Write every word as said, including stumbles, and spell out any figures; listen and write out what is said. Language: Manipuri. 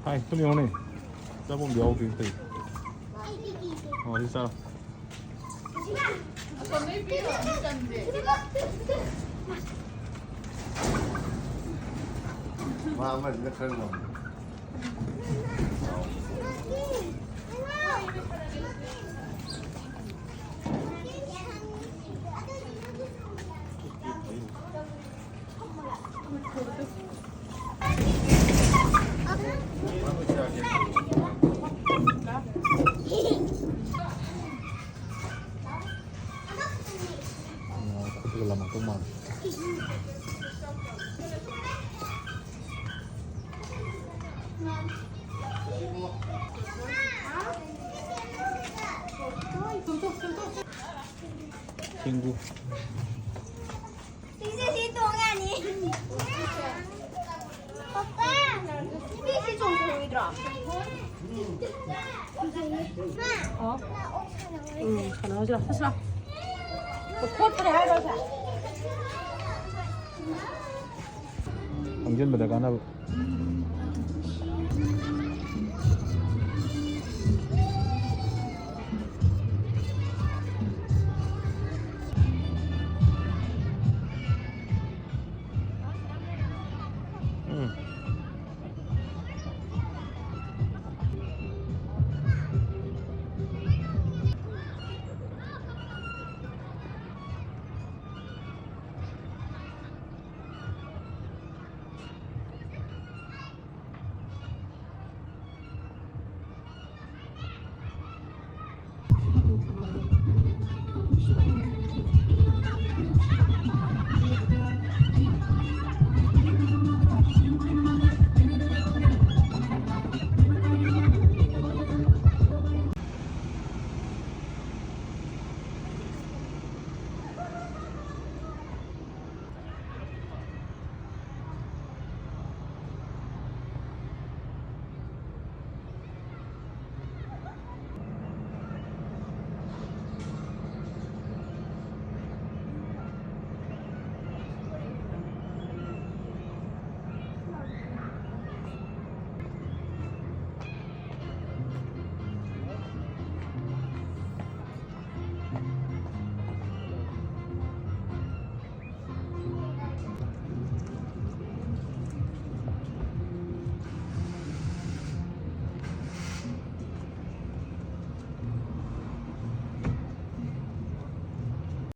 ꯍꯥꯏ, ꯁꯨꯝ ꯌꯦꯡꯉꯨꯅꯦ꯫ ꯆꯥꯕꯝꯗꯤ ꯌꯥꯎꯗꯦ ꯇꯧꯏ꯫ ꯑꯣ, ꯁꯤ ꯆꯥꯔꯣ꯫ ꯃꯥ ꯑꯃꯁꯤꯅ ꯈꯔ ꯉꯝꯃꯦ꯫ ꯈꯨꯠꯇꯒ ꯂꯥꯝꯃꯛꯇꯧ ꯃꯥꯜꯂꯦ꯫ ꯆꯦꯡꯕꯨ꯫ ꯁꯤꯁꯦ ꯁꯤ ꯇꯣꯡ ꯌꯥꯅꯤ꯫ ꯄꯄꯥ, ꯁꯤ ꯁꯤ ꯆꯣꯡꯊꯣꯛꯑꯣꯏꯗ꯭ꯔꯣ? ꯍꯥ? ꯑꯣ꯫ ꯎꯝ, ꯁꯥꯟꯅꯍꯧꯁꯤ ꯂꯥꯎ꯫ ꯆꯠꯁꯤ ꯂꯥꯎ꯫ ꯈꯣꯠꯄꯅꯦ ꯍꯥꯏꯔꯣ ꯁꯦ꯫ ꯈꯪꯖꯤꯟꯕꯗ ꯀꯥꯟꯅꯕ꯫